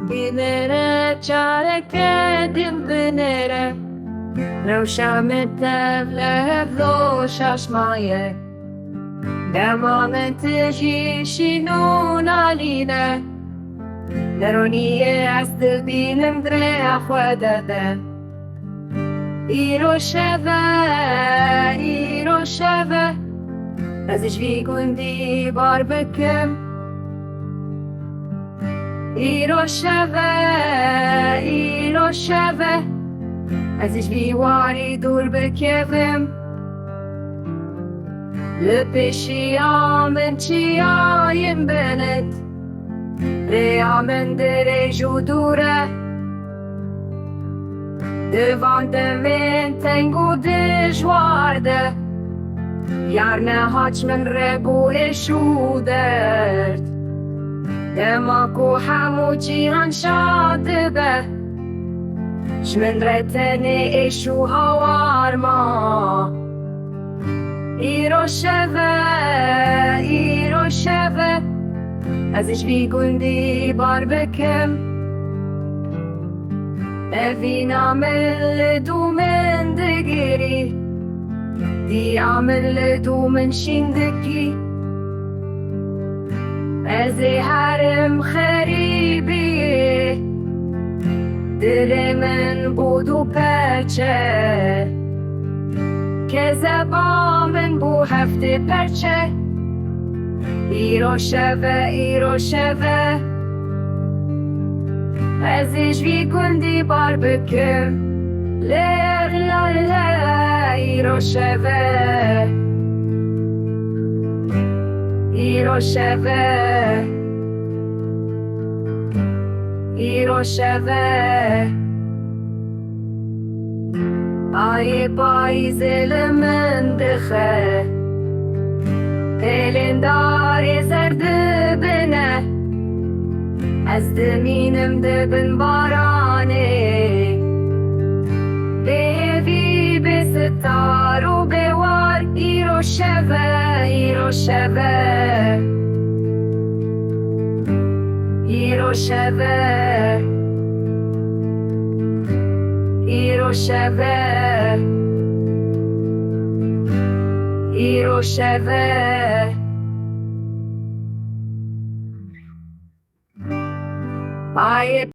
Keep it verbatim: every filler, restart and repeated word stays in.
Binêre çareke din binêre. Rewşa min tevle hevdo şaşmaye. Dema min tijî şîn û nalîne. Neroniyê ez dibînim di rêya xwe de de. Îro şev e, îro şev e. Ez ji vî gundî bar bikim. Îro şev e, îro şev e. Ez ji vî warî dûr bikevim. Li pêşiya min çiyayên bilind. Rêya min dirêj û dûr e. Di van demên teng û dijwar de, yar nehat ji min re bû êş û derd. Dema ku hemû cîhan şad dibe, ji min re tenê êş û hawar ma. Îro şev e, îro şev e, ez ji vî gundî bar bikim. Evîna min li dû min digirî, diya min li dû min şîn dikî. Ez ê herim xerîbî, dilê min bû dû perçe. Kezeba min bû heftê perçe. Îro şev e, îro şev e. Ez ê ji vî gundî bar bikim. Lê lê lê, îro şev e. Îro şev e. Îro şev e. Ayê payîzê li min dixe. Pêlên darê zer dibine. Ez dimînim di bin baranê. Bê hêvî, bê sitar û bê war. Îro şev e, îro şev e. Îro şev e. Îro şev e. Îro şev e. Ayê